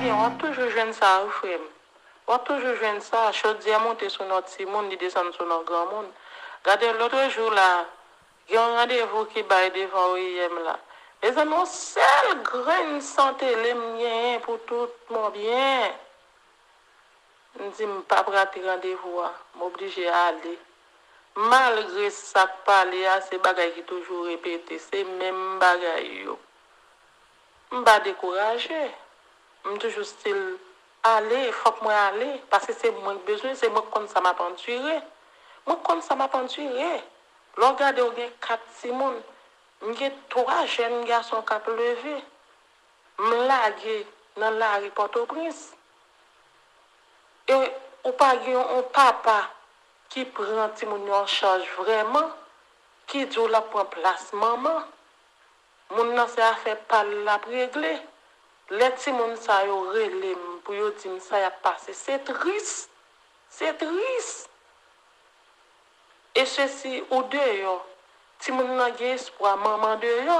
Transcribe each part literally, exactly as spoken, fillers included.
Byen, w ap toujou jwenn sa, wi, frè m. W ap toujou jwenn sa. Chodyè monte sou non timoun, li desann sou non granmoun. Gade, lòtrejou la, gen yon randevou ki bay devan O I M la. Mezanmi, yon sèl grenn san tele m genyen pou tout mon byen. M di m p ap rate randevou a. M oblije ale. Malgre sa k pale a, se bagay ki toujou repete. Se menm bagay yo. M pa dekouraje. M toujou still ale, fòk mwen ale, paske se mwen k bezwen, se mwen k konn sa m ap andire. Mwen k konn sa m ap andire. Lè w gade, w gen kat timoun, m gen twa jèn gason k ap leve. M lage nan lari Pòtoprens. E ou pa gen yon papa ki pran timoun yo an chaj vrèman, ki di w l ap pran plas manman. Moun nan se afè pa l l ap regle. Lè timoun sa yo rele m pou yo di m sa y ap pase, se tris. Se tris. E sesi ou deyò. Timoun nan gen espwa manman deyò.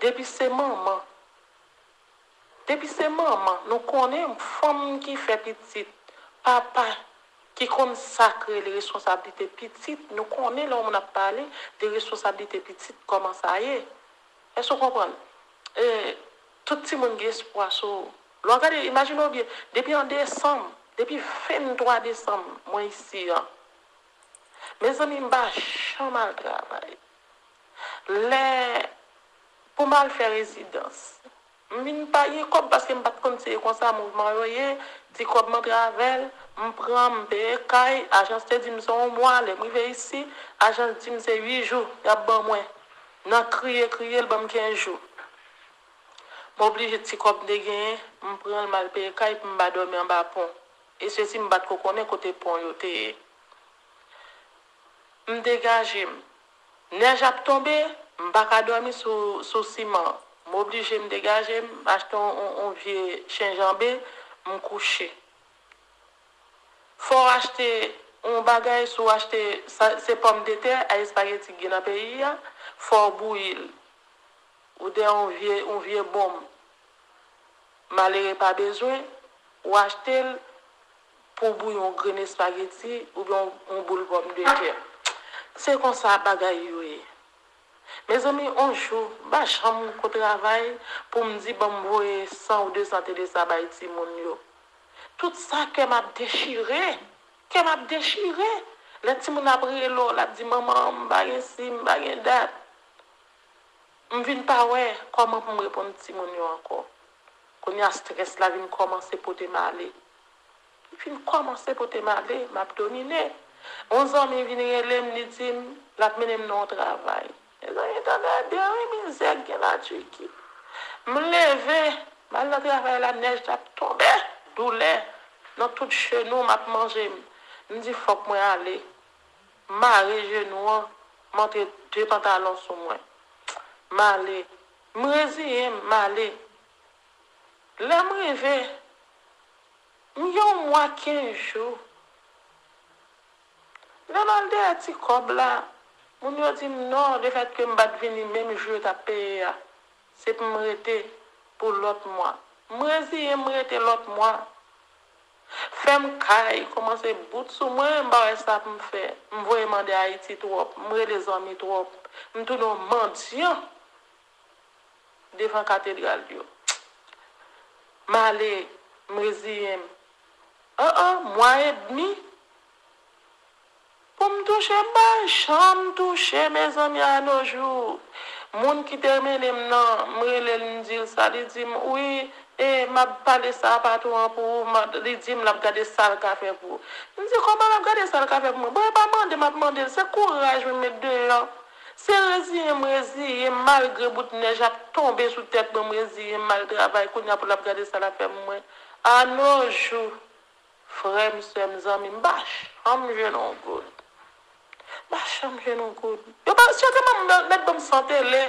Depi se manman. Depi se manman, nou konnen fanm ki fè pitit, papa ki konn sa k rele responsablite pitit, nou konnen lè yon moun ap pale de responsablite pitit, kòman sa ye. Èske w konprann? E, tout timoun gen espwa sou ou. Lè w gade, imajine w byen, depi an desanm, depi venntwa desanm, mwen isi an. Mezanmi, m pa janm al travay. Lè pou m al fè rezidans, m vin pa gen kòb paske m pa t konn se konsa mouvman yo ye. Ti kòb mwen travay, m pran, m peye kay. Ajans te di m se yon mwa, lè m rive isi, ajans di m se uit jou y ap ban mwen. Nan kriye, kriye, l ban m kenz jou. M oblije ti kòb m te genyen, m pran l, m al peye kay pou m pa dòmi anba pon. E sesi m pa t ko konnen kote pon yo te ye. M degaje m. Nèj ap tonbe, m pa ka dòmi sou, sou siman. M oblije m degaje m, achte yon, yon, yon vye chenjanbe, m kouche. Fò w achte yon bagay, si w achte sa, se pòmdetè, a espageti k gen nan peyi a, fò w bouyi l. Ou te yon vye, yon vye bonm. Malere pa bezwen, ou achte l pou bouyi yon grenn espageti oubyen yon, yon boul pòmdetè. Se konsa bagay yo ye. Mezanmi, yon jou, m pa janm ko travay pou m di ban m voye san ou de san tele sa bay timoun yo. Tout sa kè m ap dechire, kè m ap dechire. Lè timoun ap rele w, l ap di, "Manman, m pa gen si, m pa gen dat." M vin pa wè kòman pou m reponn timoun yo ankò. Kounye a, estrès la vin kòmanse pote m ale. Li vin kòmanse pote m ale, m ap domine. Yon zanmi vin rele m, li di m l ap mennen m nan yon travay. Mezanmi, tande byen, wi, mizè k gen la Tiki. M leve, m al nan travay la, nèj t ap tonbe, doulè nan tout jenou m ap manje m. M di, "Fòk mwen ale." M mare jenou an, m antre de pantalon sou mwen. M ale. M reziyen m, m ale. Lè m rive, m gen yon mwa kenz jou. Lè m al dèyè ti kòb la, moun yo di m non, lefètke m pa t vini menm jou yo t ap peye a, se pou m rete pou lòt mwa. M reziyen m, m rete lòt mwa. Fè m kay kòmanse bout sou mwen, m pa wè sa pou m fè. M voye mande Ayiti twòp, m rele zanmi twòp, m tounen yon mandyan devan katedral yo. M ale, m reziyen m. An an, mwa edmi pou m touche, m pa janm touche, mezanmi, a no jou. Moun ki te mennen m nan, m rele l, m di l sa, li di m, "Wi, e, m ap pale sa a patwon an pou ou," m a- li di m l ap gade sa l ka fè pou ou. M di, "Kòman l ap gade sa l ka fè pou mwen?" Bon, e pa mande m ap mande l, se kouraj mwen met deyò. Se reziyen m reziyen m, malgre bout nèj ap tonbe sou tèt mwen, m reziyen m, m al travay, kounye a pou l ap gade sa l ap fè pou mwen. A no jou, frè m, sè m, zanmi m, m pa janm jwenn yon goud. M pa janm jwenn yon goud. Yo pa, sèlman m mèt ban m san tele.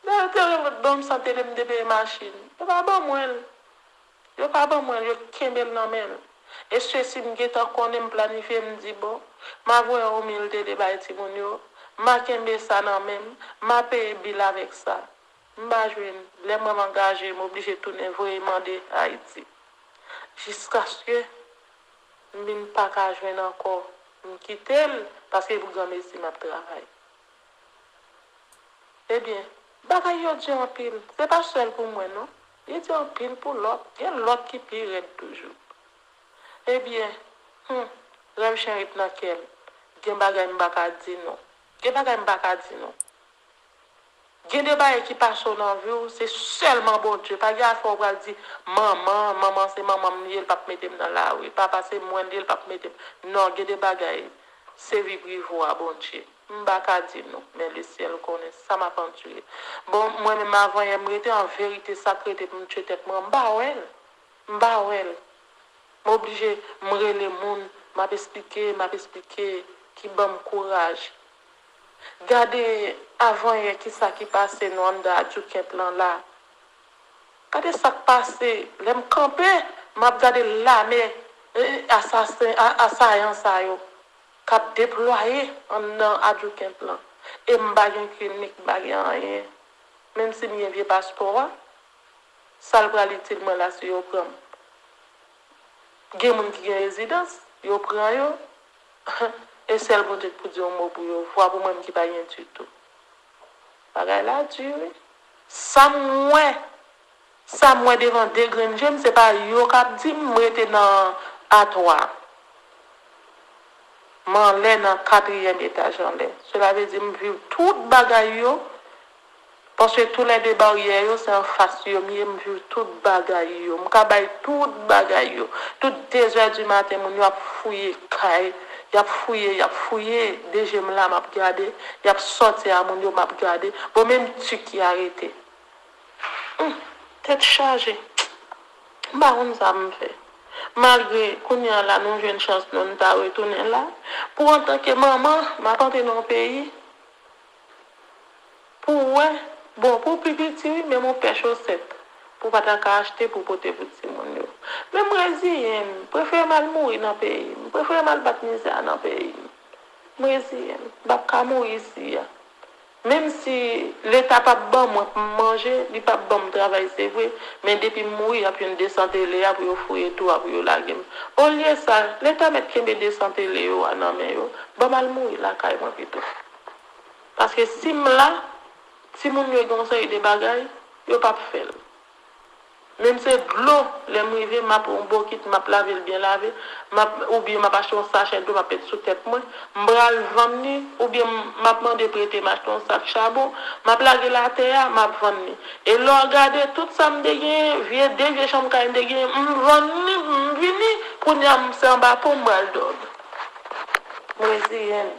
Lè yo te mèt ban m san tele, m te peye machin. Yo pa ban mwen l. Yo pa ban mwen l, yo kenbe l nan men l. E sesi m gentan konnen, m planifye, m di, "Bon, m a voye yon mil tele bay timoun yo, m a kenbe sa nan men m, m a peye bil avèk sa." M pa jwenn. Lè m wè m angaje, m oblije tounen voye mande Ayiti. Jiskaske m vin pa ka jwenn ankò, m kite l, paske pou granmesi m ap travay. Ebyen, bagay yo di anpil. Se pa sèl pou mwen, non. Li di anpil pou lòt. Gen lòt ki pi rèd toujou. Ebyen, hmm, rèv chen ret nan kè l. Gen bagay m pa ka di non. Gen bagay m pa ka di non. Gen de bagay ki pase w nan vi w, se sèlman Bondye. Pa gen afè w pral di, manman, manman se manman m li ye, l p ap mete m nan lari. Papa se mwen li ye, l p ap mete m. Non, gen de bagay, se vi prive w a Bondye. M pa ka di nou, men lesyèl konnen sa m ap andire. Bon, mwen menm avanyè m rete, an verite, sa k rete pou m tye tèt mwen, m pa wè l. M pa wè l. M oblije, m rele moun, m ap esplike, m ap esplike, ki ban m kouraj. Gade avanyè kisa ki pase nou anndan Adjukent lan la. Gade sa k pase, lè m kanpe, m ap gade lame, eh, asasen, a- asayan sa yo k ap deplwaye anndan Adjukent lan. E m pa gen klinik, m pa gen anyen. Menm si m gen vye paspò a, sa l pral itil mwen la si yo pran m? Gen moun ki gen rezidans, yo pran yo, e sèl Bondye k pou di yon mo pou yo, vwa pou mwen menm ki pa gen ditou. Bagay la di wi. Sa m wè, sa m wè devan de grenn je m, se pa yo k ap di m, m rete nan A twa. M anlè nan katriyèm etaj anlè. Sela vle di m viv tout bagay yo, paske toulède baryè yo, se anfas yo m ye, m viv tout bagay yo. M ka bay tout bagay yo. Tout de zè di maten, moun yo ap fouye kay, y ap fouye, y ap fouye. De je m la, m ap gade. Y ap sòti a moun yo, m ap gade. Bon, menm ti ki arete. Hum, tèt chaje. M pa konn sa m fè. Malgre kounye a la nou jwenn chans nou, nou ta retounen la. Pou antanke manman, m ap antre nan yon peyi pou wè, bon, pou pi piti wi, menm yon pè chosèt pou pa ta ka achte pou pote pou timoun yo. Men m reziye m, prefere m al mouri nan peyi m, prefere m al bat mizè a nan peyi m. M reziye m, m p ap ka mouri isi a. Menm si Leta p ap ban mwen pou m manje, li p ap ban m travay, se vre, men depi m mouri, y ap jwenn de san tele a pou yo fouye tou a, pou yo lage m. Olye sa, Leta mèt kenbe de san tele yo a nan men yo, ban m al mouri lakay mwen pito. Paske si m la, timoun yo gen yon seri de bagay, yo p ap fè l. Menm se dlo, lè m rive, m ap pran yon bokit, m ap lave l byen lave, m ap, oubyen m ap achte yon sachè dlo, m ap met sou tèt mwen, m pral vann li, oubyen m, m ap mande prete m achte yon sak chabon, m ap lage l atè a, m ap vann li. E lè w gade, tout sa m te genyen, vye, de vye chanm kay m te genyen, m vann li, m vini, kounye a m se anba pon m pral dòmi. M reziye m.